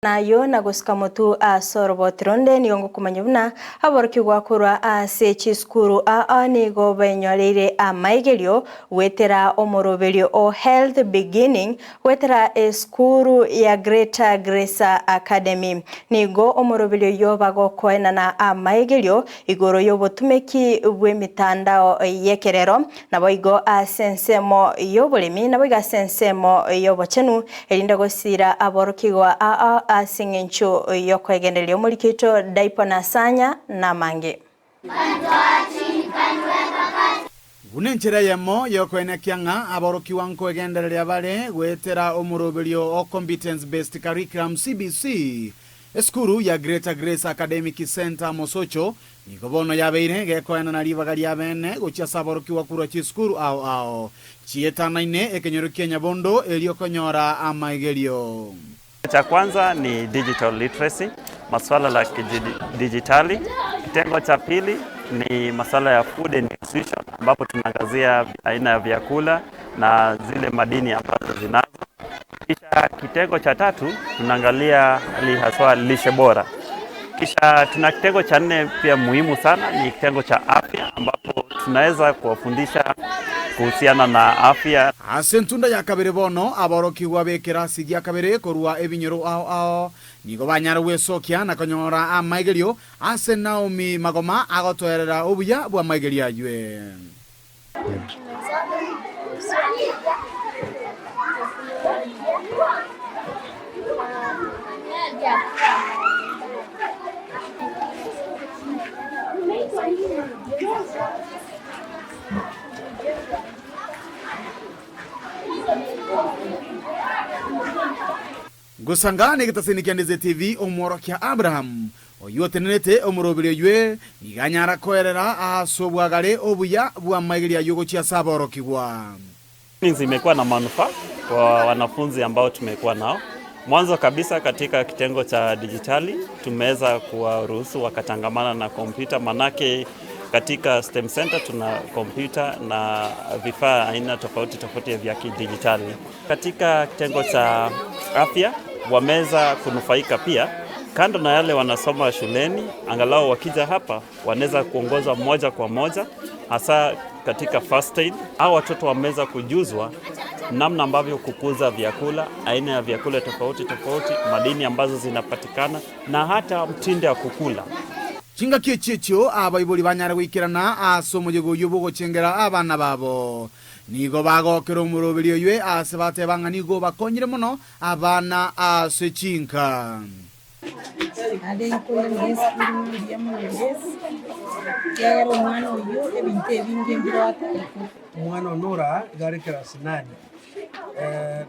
Nayio na gosika motu ase oroboti ronde nigo ngokomanya buna aborokigwa korwa ase chisukuru aa nigo bainyoreire amaigerio goetera omoroberio o Health Beginning goetera esukuru ya Greater Grace Academy. Nigo omoroberio oyio bagokoenana amaigerio igoro y'obotumeki bw'emitandao y'ekerero Naboigo ase ensemo y'oboremi, naboigo ase ensemo y'obochenu, erinde gosiira aborokigwa aa ase engencho y'okwegendereria omoriki oito Daipo na Sanya, na amange. Buna enchera eyemo y'okoenekia ng'a aborokigwa nkoegendereria bare goetera omoroberio o Competence Based Curriculum, CBC, esukuru ya Greater Grace Academic Centre Mosocho Nigo bono yabeire gekoenana ribaga ri'abeene gochia ase aborokigwa korwa chisukuru ao ao chietanaine ekenyoro kia Nyabondo erio konyora amaigerio. Cha kwanza ni digital literacy, masuala la kidijitali. Kitengo cha pili ni masuala ya food and nutrition ambapo tunaangazia aina ya vyakula na zile madini ambazo zinazo. Kisha kitengo cha tatu tunaangalia hali haswa lishe bora. Kisha tuna kitengo cha nne pia muhimu sana ni kitengo cha afya ambapo tunaweza kuwafundisha kuhusiana na afya. Ase entunda ya kabere bono aborokigwa b'ekerasi gia kabere korwa ebinyoro ao ao nigo banyare gwesokia na konyora amaigerio ase Naomi Magoma agotoerera obuya bw'amaigerio aywe. Gosanga negetaseni kia Ndeze TV, omworokia Abraham, oyio otenenete omoroberi oywe, nigo anyara koerera ase obwagare obuya bw'amaigerio ayio gochia ase aborokigwa. Zimekuwa na manufaa kwa wanafunzi ambao tumekuwa nao. Mwanzo kabisa katika kitengo cha dijitali tumeweza kuwaruhusu wakatangamana na kompyuta, manake katika STEM Center tuna kompyuta na vifaa aina tofauti tofauti vya kidijitali. Katika kitengo cha afya wameweza kunufaika pia, kando na yale wanasoma shuleni, angalau wakija hapa wanaweza kuongozwa moja kwa moja, hasa katika first aid. Hao watoto wameweza kujuzwa namna ambavyo kukuza vyakula, aina ya vyakula tofauti tofauti, madini ambazo zinapatikana na hata mtindo wa kukula. Chingaki echi echio abaibori banyare goikerana ase omoyega oyio bw'ogochengera abana babo. Nigo bagokera omoroberi oyio aase bateba ng'a nigo obakonyire mono abana ase chinka. Naende nkoirana esukuru ng'a mbuya mono Grace, ekiagera omwana oyio ebinto ebinge mbire atarikwa. Omwana one ore aa iga are class nane,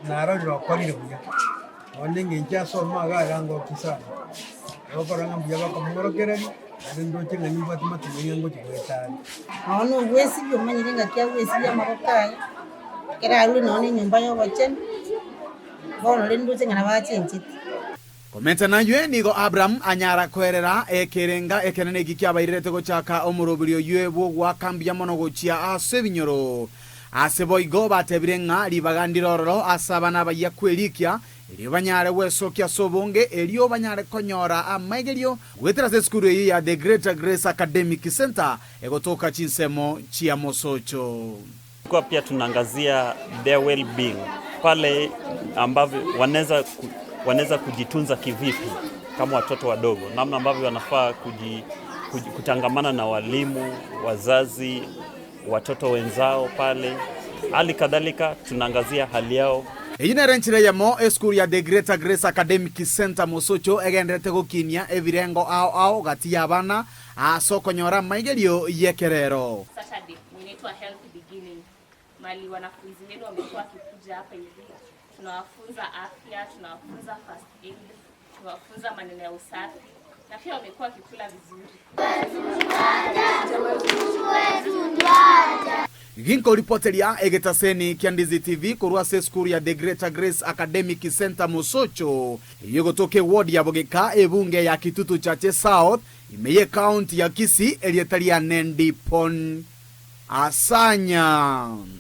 narorire okorire buya, nonye eng'encho asoma iga arangokia sana, nabo okorora ng'a mbuya bakomworokereria, naende ndoche ng'a nimbwate matumaini ng'a ngochia goeta are. Nonya na ogwesibia omanyire ng'aki agwesibia amaboko aye, ekero arure nonya na enyomba ya obochenu, bono rende ndoche ng'a nabo achencheti. Komenta naywe nigo Abramu anyara koerera ekerenga ekenene eki kiabairerete gochaka omoroberi oywe bw'ogoaka mbuya mono gochia ase ebinyoro. Ase boigo batebire ng'a ribaga ndire ororo ase abana abayia kwerikia, erio banyare gwesokia ase obonge, erio banyare konyora amaigerio goetera ase esukuru eyio ya The Greater Grace Academic Centre egotoka chinsemo chia Mosocho. Kwa pia tunaangazia their well being pale ambavyo wanaweza wanaweza kujitunza kivipi kama watoto wadogo, namna ambavyo wanafaa kuji, kuji, kutangamana na walimu, wazazi, watoto wenzao pale. Hali kadhalika tunaangazia hali yao. Eyio nere enchera eyemo esukuru ya The Greater Grace Academic Centre Mosocho egendererete gokinia ebirengo ao ao gati y'abana ase okonyora amaigerio y'ekerero. Saturday inaitwa Health Beginning, mali wanafunzi wenu wamekuwa wakikuja hapa hivi, tunawafunza afya, tunawafunza first aid, tunawafunza maneno ya usafi na pia wamekuwa wakikula vizuri. Ginkoripoteria egetaseni kia Ndizi TV korwa ase esukuru ya The Greater Grace Academic Centre Mosocho, eyio egotoka eward ya Bogeka, ebunge ya Kitutu Chache South, Ime y'ecounty ya Kisii erieta riane Ndipon Asanya.